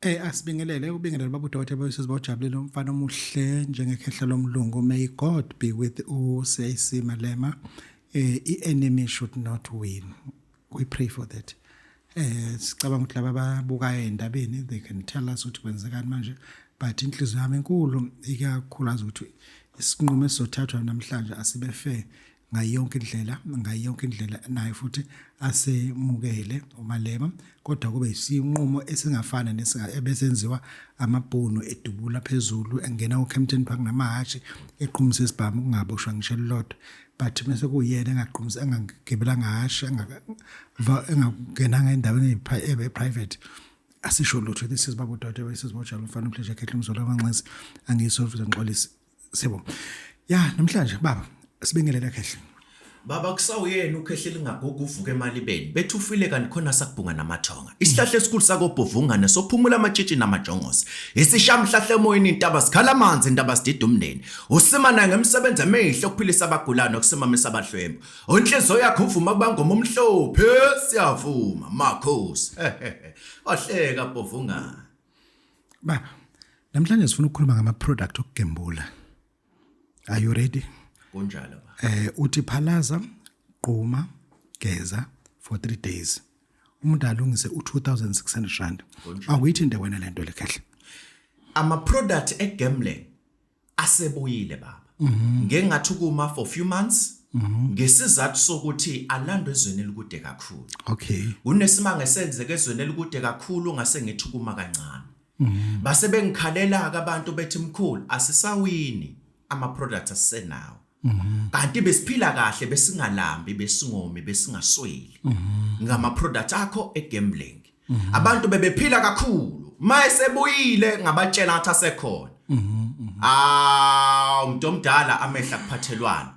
Asibingelele ubingelele baba udokotela bayisizwe bawujabulile umfana omuhle njengekhehla lomlungu. May God be with uCIC Malema. I-enemy should not win. We pray for that. Sicabanga ukuthi laba ababukayo endabeni, they can tell us ukuthi kwenzekani manje, but inhliziyo yami enkulu ikakhulukazi ukuthi isinqumo esizothathwa namhlanje asibe fair ngayo yonke indlela, ngayo yonke indlela, naye futhi asemukele uMalema, kodwa kube isinqumo esingafana nesinga ebesenziwa amabhunu edubula phezulu engena uKempton Park namahhashi eqhumisa isibhamu kungaboshwa ngisho elilodwa, but mase kuyena engaqhumisa, engagibelanga hhashi, engangenanga endaweni e-private, asisho lutho. This is baba udade wesizibojalo mfana umhleje khehla umzolo amanxesi angiyisofuze ngixolise sebo ya namhlanje baba sibingelele khehle. Baba, kusawuyena ukhehle lingagugu uvuka emalibeni bethi ufile kanti khona sakubhunga namathonga isihlahla esikhulu sakobhovungane sophumula amatshitshi namajongosi isishamhlahle emoyeni intaba sikhala amanzi intaba sidida umndeni usimana ngemisebenzi emihle okuphilisa abagulayo nokusimamisa abahlwempu onhliziyo yakhe uvuma kubangoma omhlophe siyavuma makhosi wahleka bhovungane. Baba, namhlanje sifuna ukukhuluma ngama product okugembula. Are you ready? Kunjalo ba. Uthi phalaza, quma, geza for 3 days. Umuntu alungise u2600 rand. Awuyithinte wena lento lekhehle. Ama product e gambling asebuyile baba. Ngeke ngathi ukuma for few months ngesizathu sokuthi alandwe ezweni elikude kakhulu. Kunesimanga esenzeke ezweni elikude kakhulu ngase ngithi ukuma kancane. Base bengikhalela ke abantu bethi, "Mkhulu, asisawini, ama products asisenawo." Kanti besiphila kahle, besingalambi, besingomi, besingasweli. Ngama products akho egambling. Abantu bebephila kakhulu. Mayesebuyile ngabatshela ngathi asekhona. Ah, umuntu omdala amehla kuphathelwana.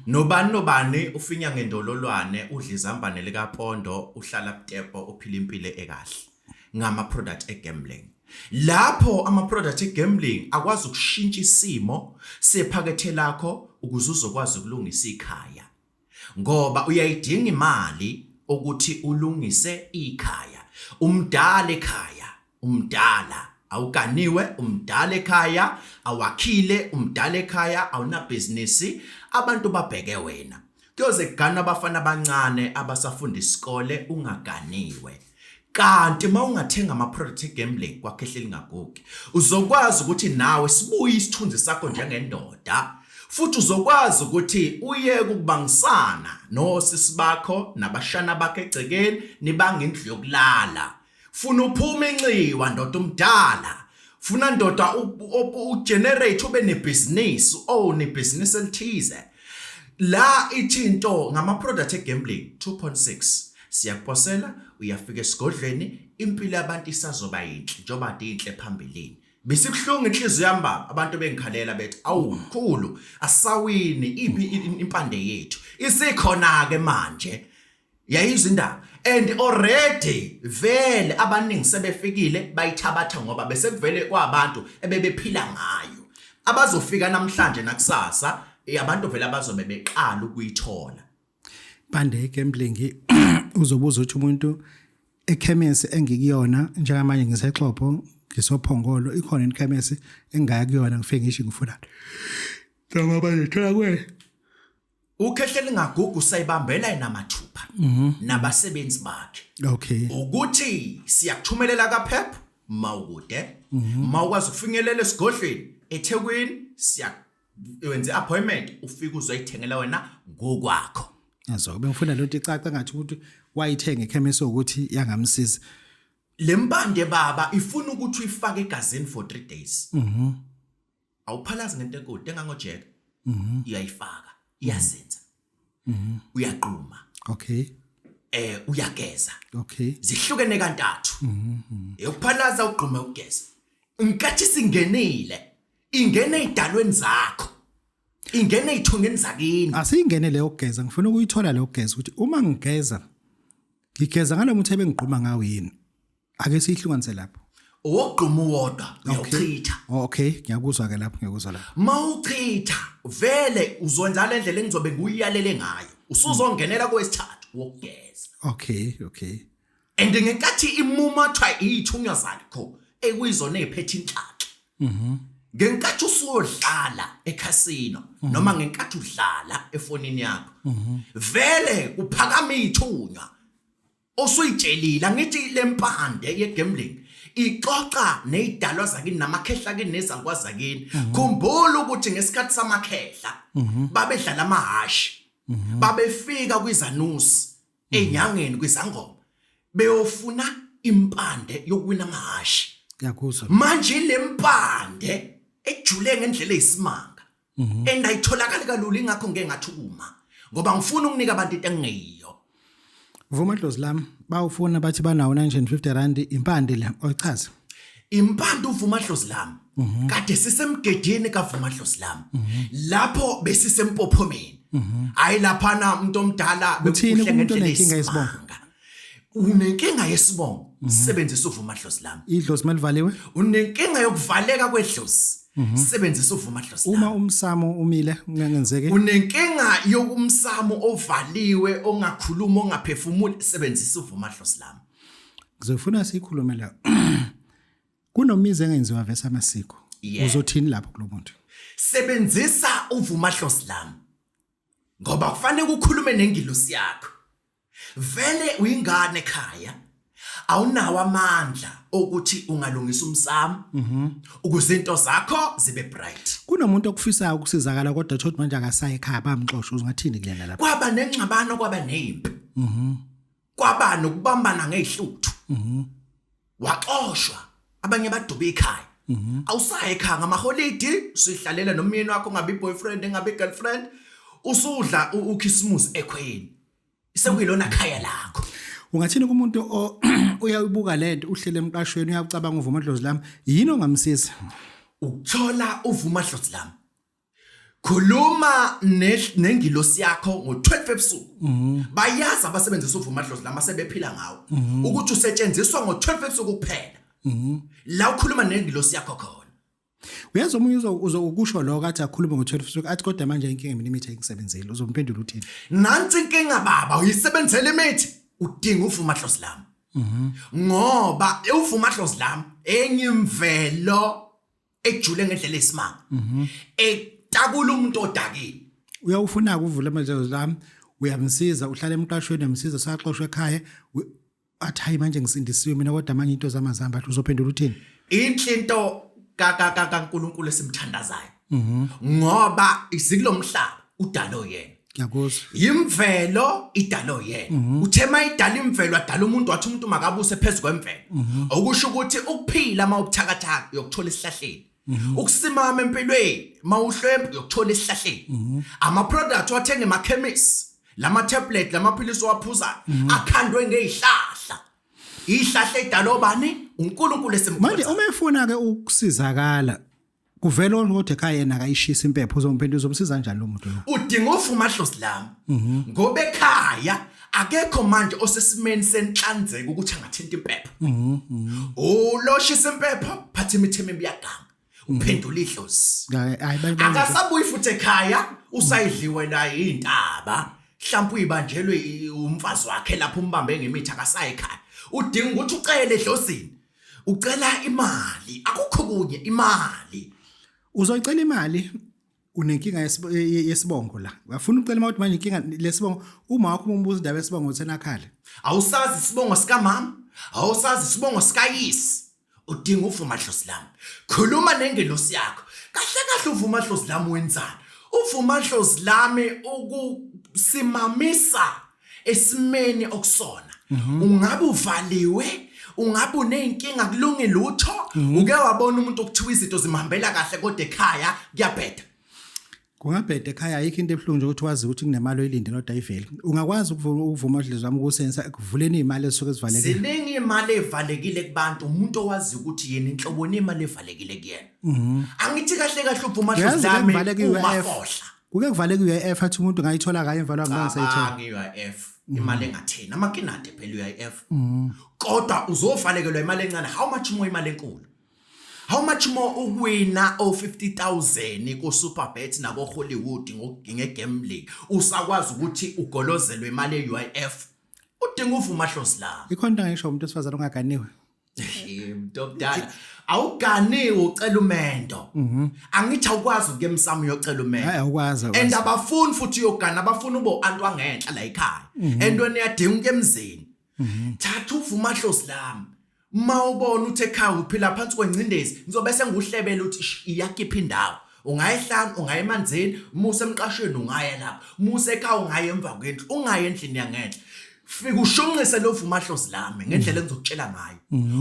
Nobani nobani ufinya ngendololwane, udla izambane likapondo, uhlala butepo, uphila impilo ekahle ngama product egambling. Lapho ama product egambling akwazi ukushintsha isimo sephakethe lakho ukuze uzokwazi ukulungisa ikhaya. Ngoba uyayidinga imali ukuthi ulungise ikhaya. Umdala ekhaya, umdala awuganiwe, umdala ekhaya awakhile, umdala ekhaya awunabhizinisi, abantu babheke wena. Kuyoze kuganwe abafana abancane abasafunda isikole ungaganiwe. Kanti uma ungathenga ama-product e-gambling kwakhehle lingagugi, uzokwazi ukuthi nawe sibuye isithunzi sakho njengendoda, futhi uzokwazi ukuthi uyeke ukubangisana nosisi bakho nabashana bakho egcekeni nibanga indlu yokulala. Funa uphume inxiwa ndoda umdala. Funa ndoda ugenerate ube nebhizinisi, own ibhizinisi elithize. La ithi into ngama product egambling 2.6 siyakuposela, uyafika esigodlweni, impilo yabantu isazoba yinhle njengoba kade inhle phambilini. Bisibuhlungu inhliziyo yami baba, abantu bengikhalela bethi, "Awu mkhulu, asawini, iphi impande yethu?" Isikhona ke manje. Yayizwa indaba and already vele abaningi sebefikile bayithabatha ngoba bese kuvele kwabantu ebebephila ngayo. Abazofika namhlanje nakusasa abantu vele abazobe beqala ukuyithola. Bande gambling uzobuza ukuthi umuntu ekhemisi engikuyona njengamanje ngisexopho ngisophongolo ikhona ikhemisi engingaya kuyona ngifike ngisho ngifuna noma bayithola kwe Ukhehlela lingagugu usayibambela yena mathupha nabasebenzi bakhe. Ukuthi siyakuthumelela kaPep mawukude. Mawukwazi ukufinyelela esigodlweni eThekwini, siya wenze appointment ufike uzoyithengela wena ngokwakho. Yazo bengifuna lento icace ngathi ukuthi wayithenga ekhemisi ukuthi yangamsiza. Lempande baba ifuna ukuthi uyifake egazini for 3 days. Awuphalazi ngento enkulu engangojeka. Uyayifaka, iyazinza. Uyaqhuma. Uyageza. Zihlukene kantathu. Eyokuphalaza, ugqume, ugeza. Inkathi singenile, ingene ezidalweni zakho. Ingene ezithongeni zakini. Asiyingene leyo kugeza, ngifuna ukuyithola leyo kugeza ukuthi uma ngigeza ngigeza ngalomuthi ebengigquma ngawo yini. Ake siyihlukanise lapho. Owokugquma uwodwa uyawuchitha. Oh, okay, ngiyakuzwa ke lapho, ngiyakuzwa lapho. Mawuchitha vele uzokwenza le ndlela engizobe ngiyalele ngayo. Usuzongenela kowesithathu wokugeza. Okay. And ngenkathi imumathwa ithunywa zakho ekuyizona eziphethe inhlanhla. Ngenkathi usuyodlala ekhasino noma ngenkathi udlala efonini yakho, vele kuphakama ithunywa osuyitshelile. Angithi lempande ye-gambling ixoxa nezidalwa zakini namakhehla kini nezalukwazi zakini. Khumbula ukuthi ngesikhathi samakhehla babedlala amahashi, babefika kwizanusi enyangeni, kwizangoma, beyofuna impande yokuwina amahashi. Ngiyakuzwa. Manje lempande ejule ngendlela eyisimanga and ayitholakali kalula, ingakho ngeke ngathi ukuma ngoba ngifuna ukunika abantu into engeyiyo. Vuma dlozi lami, bawufuna bathi banawo 950 rand impande le oyichaza. Impande uvuma dlozi lami, kade sisemgedini kavuma dlozi lami, lapho besisempophomeni, hayi laphana umuntu omdala. Uthini Bekukuhle kumuntu ngendlela onenkinga yesibongo? eyisimanga. Unenkinga yesibongo, sebenzisa uvuma dlozi lami. Idlozi malivaliwe. Unenkinga yokuvaleka kwedlozi, sebenzisa uvuma dlozi Uma lami. Umsamo umile kungenzeke. Unenkinga yokumsamo ovaliwe, ongakhuluma, ongaphefumuli, sebenzisa uvuma dlozi lami. Ngizofuna sikhulume la. Kunomizi engenziwa vese amasiko. Uzothini lapho kulo muntu? Sebenzisa uvuma dlozi lami ngoba kufanele ukhulume nengilosi yakho. Vele uyingane ekhaya, awunawo amandla okuthi ungalungisa umsamo ukuze into zakho zibe bright. Kunomuntu okufisayo ukusizakala kodwa thothi manje akasayi ekhaya, bamxosha, uzungathini kulena lapho? Kwaba nengxabano, kwaba nezimpi, kwaba nokubambana ngezihluthu, waxoshwa, abanye baduba ikhaya, awusayi ekhaya ngamaholidi, usihlalela nomyeni wakho, ngabe boyfriend, ngabe girlfriend, usudla ukhisimusi ekhweni, sekuyilona khaya lakho. Ungathini kumuntu uyayibuka lento, uhlele emqashweni, uyacabanga uvuma dlozi lami, yini ongamsiza? Ukuthola uvuma dlozi lami, khuluma nengilosi yakho ngo-12 ebusuku. Bayazi abasebenzisa uvuma dlozi lami asebephila ngawo ukuthi usetshenziswa ngo-12 ebusuku kuphela, la ukhuluma nengilosi yakho khona. Uyazi omunye uzokusho lokho, athi akhulume ngo-12 usuku, athi kodwa manje inkinga mina imithi ayingisebenzeli, uzomphendula uthini? Nansi inkinga baba, uyisebenzela imithi, udinga uvuma dlozi lami, ngoba uvuma dlozi lami enye imvelo ejule ngendlela esimanga etakula umuntu odakile. Uyawufuna ukuvula amadlozi lami, uyamsiza, uhlala emqashweni, uyamsiza, saxoshwa ekhaya, athi hayi manje ngisindisiwe mina kodwa manje into zamazamba, athi uzophendula uthini? Inhle into kaNkulunkulu esimthandazayo, ngoba isikulomhlaba udalo yena. Ngiyakuzwa. Imvelo idalo yena. Uthe mayidala imvelo adala umuntu, wathi umuntu makabuse phezulu kwemvelo, okusho ukuthi ukuphila mawubuthakathaka uyokuthola esihlahleni, ukusimama empilweni mawuhlwempu uyokuthola esihlahleni. Ama product wathenga emakhemisi, lama tablet, lamaphilisi owaphuzayo akhandwe ngezihlahla, ihlahla edalo bani? uNkulunkulu Manje esimkhonzayo. Uma efuna ke ukusizakala, kuvela kodwa ekhaya yena akayishisa impepho, uzomphendula, uzomsiza kanjani lo muntu lo? Udinga uvuma dlozi lami ngoba ekhaya akekho manje osesimeni senhlanzeko ukuthi angathinta impepho. Uloshisa impepho, phatha imithi emibi yaganga, uphendula idlozi. Hayi Akasabuyi futhi ekhaya, usayidliwe la intaba, mhlawumbe uyibanjelwe umfazi wakhe lapho, umbambe ngemithi, akasayi ekhaya. Udinga ukuthi ucele edlozini, ucela imali, akukho kunye, imali. Uzoyicela imali, unenkinga yesibongo la, uyafuna ucela imali manje, inkinga lesibongo, uma wakho umbuza indaba yesibongo uthena khale. Awusazi isibongo sikamama, awusazi isibongo sikayisi, udinga uvuma dlozi lami, khuluma nengelosi yakho. Kahle kahle uvuma dlozi lami wenzani? Uvuma dlozi lami ukusimamisa esimeni okusona. Ungabe uvaliwe, ungabe uneyinkinga, kulungi lutho. Uke wabona umuntu okuthiwa izinto zimhambela kahle kodwa ekhaya kuyabheda? Kungabheda ekhaya, ayikho into ebuhlungu nje ukuthi wazi ukuthi kunemali oyilindele kodwa ayiveli. Ungakwazi ukuvuma dlozi lami ukusenza ekuvuleni imali ezisuke zivalekile? Ziningi imali evalekile kubantu, umuntu owazi ukuthi yena inhloboni imali evalekile kuyena. Angithi kahle kahle uvuma Uyazi dlozi kuke lami kuvaleke i-UIF. umafohla. Kuke kuvaleke i-UIF, athi umuntu ngayithola kaye emvalwa ngisayithola. Cabanga i-UIF, imali engatheni, amakinade phela i-UIF, kodwa uzovalekelwa imali encane, how much more imali enkulu, how much more ukuwina o 50000 ko Superbet nako Hollywood ngegambling, usakwazi ukuthi ugolozelwe imali e-UIF. Udinga uvuma dlozi lami. Ikhona into angisho umuntu wesifazane ongaganiwe? Mntu omdala. Awuganiwe ucela umendo. Angithi awukwazi ukuya emsamo uyocela umendo. Hayi awukwazi. And abafuni futhi uyogana, abafuni ube antu angenhla la ekhaya. And wena uyadinga ukuya emzini. Thatha uvuma hlosi lami. Uma ubona uthi ekhaya uphila phansi kwengcindezi, ngizobe senguhlebela ukuthi iyakipha indawo. Ungayihlanu, ungaya emanzini, uma usemqashweni ungaya lapho. Uma usekhaya ungaya emva kwendlu, ungaya endlini yangenhla. Fika ushunqise lo vumahlozi lami ngendlela engizokutshela ngayo.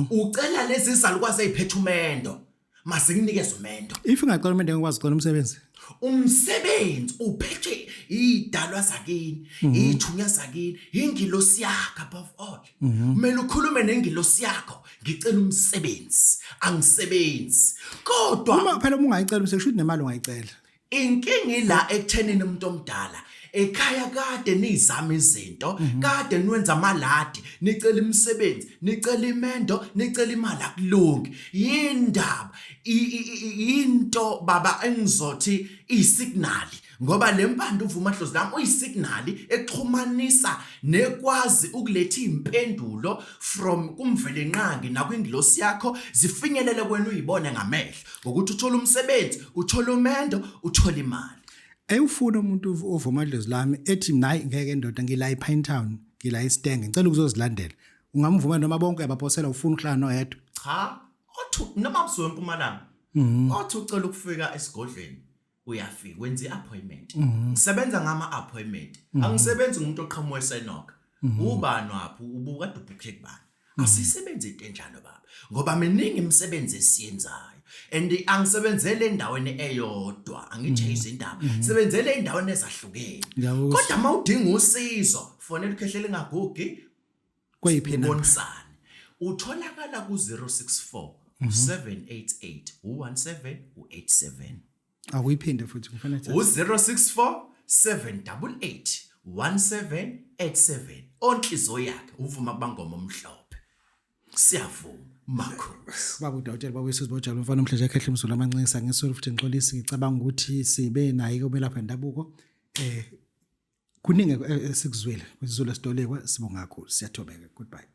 Ucela lezi zalukwazi eziphethe umendo. Masikunikeze umendo. If ungacela umendo ngikwazi ucela umsebenzi. Umsebenzi uphethe idalwa zakini, ithunya zakini, ingilosi yakho above all. Kumele ukhulume nengilosi yakho, ngicela umsebenzi, angisebenzi. Kodwa Uma phela uma ungayicela umsebenzi kusho ukuthi nemali ungayicela. Inkinga ila ekuthenini umuntu omdala ekhaya kade nizama izinto, kade niwenza amaladi, nicela imisebenzi, nicela imendo, nicela imali, akulungi. Yindaba into baba engizothi isignal, ngoba le mpande uvuma dlozi lami uyisignal exhumanisa nekwazi ukuletha impendulo from kuMvelinqangi nakwingilosi yakho, zifinyelele kwena uyibone ngamehlo ngokuthi uthole umsebenzi, uthole umendo, uthole imali. Ewufuna umuntu ovuma dlozi lami ethi nayi ngeke ndoda, ngila ePinetown, ngila eStenge, ngicela ukuzozilandela, ungamvuma noma bonke abaphosela ufuna ukuhlala noyedwa? Cha, othi noma busuke eMpumalanga, othi ucela ukufika esigodlweni, uyafika wenza i-appointment. Ngisebenza ngama appointment, angisebenzi ngumuntu oqhamuka esenoka. Ubani waphi, ubuka kade ubhukhe kubani? Asisebenzi into enjalo baba, ngoba miningi imisebenzi esiyenzayo and angisebenzele endaweni eyodwa, angichase indaba, sebenzele endaweni ezahlukene. Ngiyakuzwa. Kodwa uma udinga usizo, fonela uKhehlela Engagugi. Kweyiphi inamba? Sibonisane. Utholakala ku 064 788 17 87. Akuyiphinde futhi, ngifuna ukuthi U064 788 1787. Onhliziyo yakhe uvuma kubangoma omhlophe. Siyavuma makhosi. Baba udokotela, baba wesizwe bojabula umfana omhle nje ekhehla umzulu amancisa ngisolo futhi ngixolisi, ngicabanga ukuthi sibe naye umelaphi wendabuko. Kuningi esikuzwile kwisiZulu esitolekwa, sibonga kakhulu, siyathobeka. Goodbye.